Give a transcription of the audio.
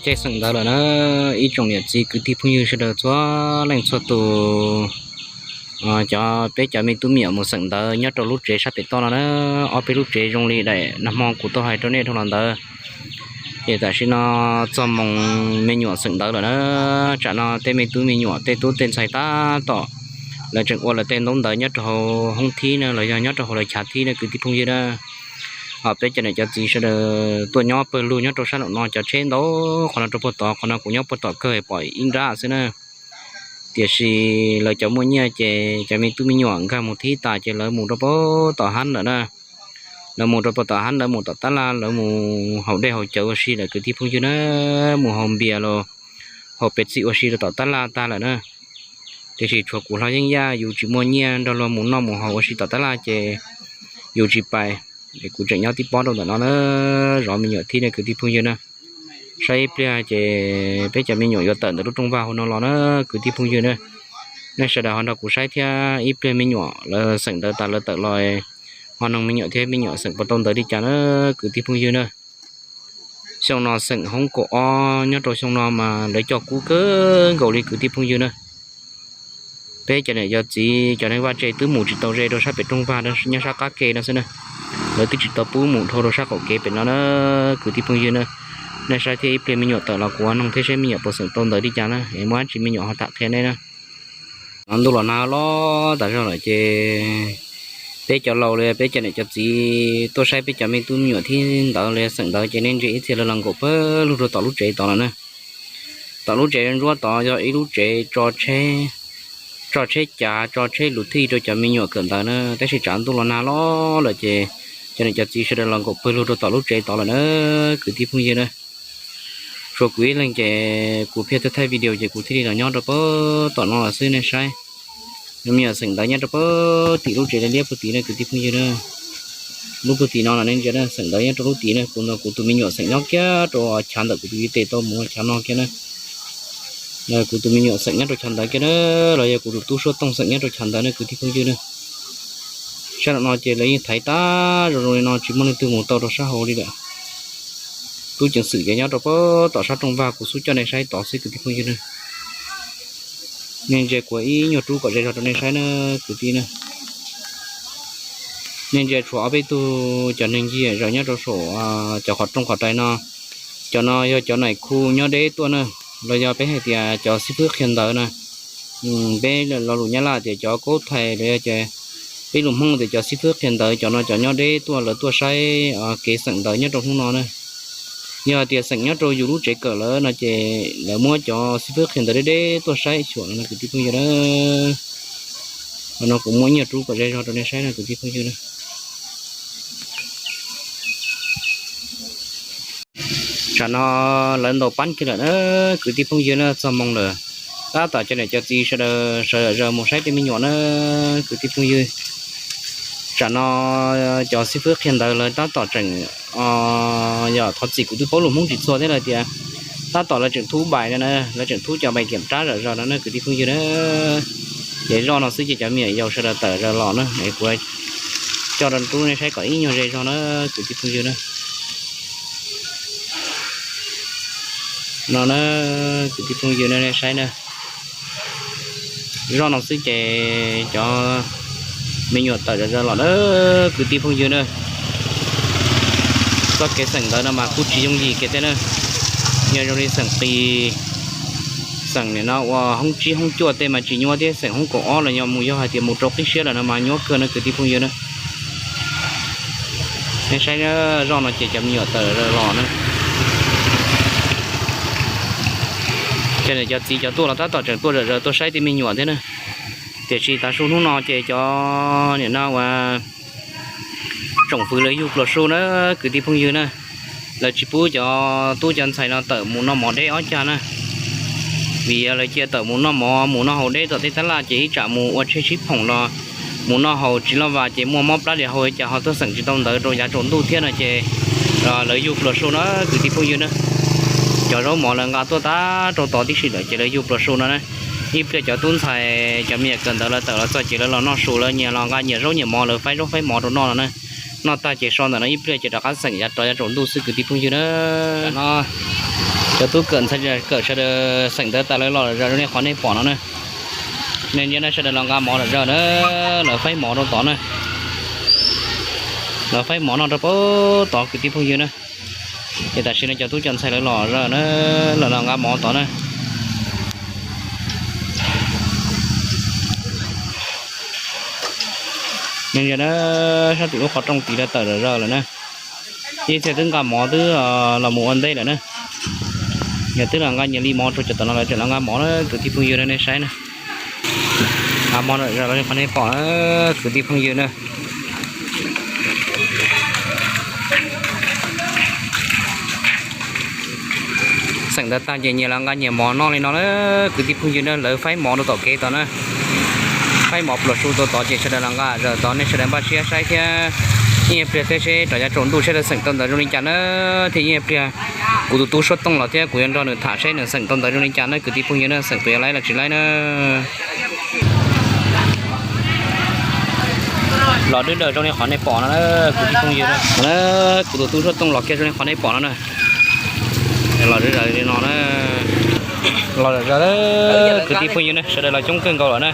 Caij xeem ntawv lawm na, ib tsoom niam txiv kwv tij phooj ywg sawv daws txhua leej txhua tus. Cov peb cov me tub me nyuam mus xeem ntawv nyob rau lub tsev sab pem toj no na, ob peb lub tsev zoo li daim nag hmo kuv tau hais rau nej dhau los ntawd. Ces tam sim no txog moos me nyuam xeem ntawv lawm na. Tsam no tej me tub me nyuam tej tub tej ntxhais tab tom lawv tseem ua lawv tej ntaub ntawv nyob rau hauv hoob thib na los yog nyob rau hauv lawv chav thib na kwv tij phooj ywg na. Ho peb cov niam cov txiv sawv daws tuaj nyob pawg lug nyob rau sab nraum no cov tsheb ntau, qhov no rau puag tod, qhov no kuv nyob puag tom kawg pom ib nrab xwb na. Tiam sis lawv cov muaj nyiaj ces cov me tub me nyuam nkag mus thib tas ces lawv mus rau puag tom hab lawm na. Lawv mus rau puag tom hab, lawv mus tom tab laj, lawv mus haus dej haus cawv ua si lawm kwv tij phooj ywg na, mus haus npias los haus pes txim ua si rau tom tab laj tag lawm na. Tiam sis tshuav kuv Hlob Yeeb Yaj yus tsis muaj nyiaj nrog luag mus noj mus haus ua si tom tab laj ces yus tsis pais, es kuv tseem nyob tib pob rau ntawm no na, zov me nyuam thib na kwv tij phooj ywg na. Saib ib pliag ces peb cov me nyuam yuav tawm ntawm lub rooj vag hauv no los na kwv tij phooj ywg na. Nej sawv daws ho nrog kuv saib thiab, ib pliag me nyuam lawv xeem ntawv tas lawv tawm los ho noog me nyuam thiab me nyuam xeem puas tau ntawv li cas na kwv tij phooj ywg na. Xyoo no xeem hoob kaum ob nyob rau xyoo no mas lawv coj kub kawg nkaus li kwv tij phooj ywg na. Peb cov niam cov txiv cov neeg vaj tse twb mus tsis tau ze rau sab pem rooj vag nyob sab qab ke no xwb na. Lawv twb tsis tau pub mus dhau rau sab qaum kev pem no na kwv tij phooj ywg na. Nej saib thiab, ib pliag me nyuam tawm los kuv noog thiab saib me nyuam puas xeem tau ntawv li cas na, es muaj dab tsi me nyuam ho tham qhia nej na. No ntuj los nag los tas zog lawm ces peb cov laus los peb cov niam cov txiv tuaj saib peb cov me tub me nyuam thib ntawd los xeem ntawv ces nej ntsia ib txhia lawv los nkaum pawg lug rau tom lub tsev tod lawm na. Tom lub tsev ntsuab tod yog ib lub tsev tso tsheb cav tso tsheb lus thij rau cov me nyuam kawm ntawv na, tab sis tsam ntuj los nag los lawm ces cov niam cov txiv sawv daws los nkaum pawg lug rau tom lub tsev tod lawm na kwv tij phooj ywg na. Tshuav kuv ib leeg ces kuv pheej thaij video ces kuv thiaj li los nyob rau puag tom no los xwb nej saib. Cov me nyuam xeem ntawv nyob rau puag tim lub tsev liab liab puag tim na kwv tij phooj ywg na. Lub puag tim no los nej ntsia na, xeem ntawv nyob rau lub tid na, kuv nrog kuv tus me nyuam xeem nyob kiag rau chav ntawm kuv tus yij tes tau mus chav no kiag na. Kuv tus me nyuam xeem nyob rau chav ntawd kiag na, los yog kuv tus tub Suab Tooj xeem nyob rau chav ntawd na kwv tij phooj ywg na. Sab nraum no ces lawv yeej thaiv tag zoo zoo li no tsis muaj leej twg mus tau rau sab hauv li lawm. Tub ceev xwm ces nyob rau puag tom sab rooj vag kuv xub coj nej saib tod xwb kwv tij phooj ywg na. Nej ntsia kuv ib nyuag rub kom ze zog rau nej saib na kwv tij na. Nej ntsia tshuav ob peb tug cov neeg ncig zaws nyob rau saum cov qhov rooj qhov rais no. Cov no yog cov naim khu nyob deb tuaj na, los yog peb hais tias cov xib fwb qhia ntawv na. Peb lo lus Nyab Laj tias cov kaub thais los yog peb lus Hmoob tias cov xib fwb qhia ntawv, cov no cov nyob deb tuaj lawv tuaj saib kev xeem ntawv nyob rau hnub no na. Yog hais tias xeem nyob rau yus lub tsev kawm lawm no ces lawv muab cov xib fwb qhia ntawv deb deb tuaj saib xyuam no kwv tij phooj ywg na. Qhov no kuv muab ib nyuag rub kom ze zog rau nej saib no kwv tij phooj ywg na. Tsam no lawv ntaus pab kiag lawm na kwv tij phooj ywg na, txog moo lawm. Tab tom cov niam cov txiv sawv daws sawv daws zaws mus saib tej me nyuam na kwv tij phooj ywg. Tsam no cov xib fwb qhia ntawv lawv tab tom tseem, yog thov txim kuv twb paub lus Hmoob tsis txhua thiab lawm tias tab tom lawv tseem thub npais no na, lawv tseem thub cov npais kiam rab zom zaws no na kwv tij phooj ywg na. Ces zoj no xwb ces cov me nyuam yaus sawv daws tawm zaws los na es kuv coj rau rub nej saib kom ib nyuag ze zog na kwv tij phooj ywg na. No na kwv tij phooj ywg na, nej saib na. Zoj no xwb ces cov me nyuam tawm zaws zaws los na kwv tij phooj ywg na. Txoj kev xeem ntawv no mas kuj tsis yooj yim kiag thiab na. Yog zoo li xeem qis, xeem nim no ua hoob tsib hoob cuaj tej mas tsis nyuaj thiab, xeem hoob kaum ob los yog mus, yog hais tias mus rau qib siab lawm no mas nyuaj kawg na kwv tij phooj ywg na. Nej saib zoj no ces cov me nyuam tawm zaws los na. Cov niam cov txiv cov tuaj los tab tom tseem tuaj zaws zaws tuaj saib tej me nyuam thiab na. Tiam sis tav su hnub no ces cov nim no ua tsoom fwv lawv yug pluas su na kwv tij phooj ywg na. Lawv tsis pub cov tub cov ntxhais no tawm mus noj mov deb ob cag na. Vim yog lawv cia tawm mus noj mov mus noj haus deb tom tej tab laj ces ib tsam mus ua tsheb sib phoom los mus noj haus tsis loj vas ces muaj mob plab li hau li cas ho tuaj xeem tsis tau ntawv rau yav tsaus ntuj thiab no ces lawv yug pluas su na kwv tij phooj ywg na. Cov zaub mov lawv nqa tuaj tag rau tod tib si lawm ces lawv yug pluas su no na. Ib pliag cov tub ntxhais cov me nyuam kawm ntawv lawv tawm los txog ces lawv los noj su, lawv nyias los nqa nyias zaub nyias mov lawv faib zaub faib mov rau noj no na. Noj tag ces so ntawm no ib pliag ces rov qab xeem yav rov yav tsaus ntuj xwb kwv tij phooj ywg na. No Cov tub kawm ntxhais kawm sawv daws xeem ntawv tas lawv los zom zaws zoo li qhov nej pom no na. Nej ntsia na, sawv daws los nqa mov zom zaws na, lawv faib mov rau tod na. Lawv faib mov noj rau pem tod kwv tij phooj ywg na. Ces tam sim no cov tub cov ntxhais lawv los zom zaws na, lawv los nqa mov tod na. Nej ntsia na, sab tim lub qhov rooj tid lawv tawm zom zaws lawm na. Ib txhia twb nqa mov twb los mus ua ntej lawm na. Yog twb los nqa nyias li mov rau cov tom no lawv tseem los nqa mov na kwv tij phooj ywg na, nej saib na. Nqa mov zom zaws li qhov nej pom na kwv tij phooj ywg na. Xeem ntawv tag ces nyias los nqa nyias mov noj li no na kwv tij phooj ywg na, lawv faib mov rau tom kev tod na. Faib mov pluas su rau tod ces sawv daws los nqa zom zaws tod, nej sawv daws npaj siab saib thiab. Ib pliag thiab seb rov yav tsaus ntuj seb lawv xeem tau ntawv zoo li cas na. Thiab ib pliag kuv tus tub Suab Tooj los thiab kuv yuav nrog nws tham seb nws xeem tau ntawv zoo li cas na kwv tij phooj ywg na, xeem tus yuav laib los tsis laib na. Los dwb daws zoo li qhov nej pom no na kwv tij phooj ywg na. Kuv tus tub Suab Tooj los kiag zoo li qhov nej pom no na. Los dwb daws li no na. Los zom zaws kwv tij phooj ywg na, sawv daws los coob kawg nkaus lawm na.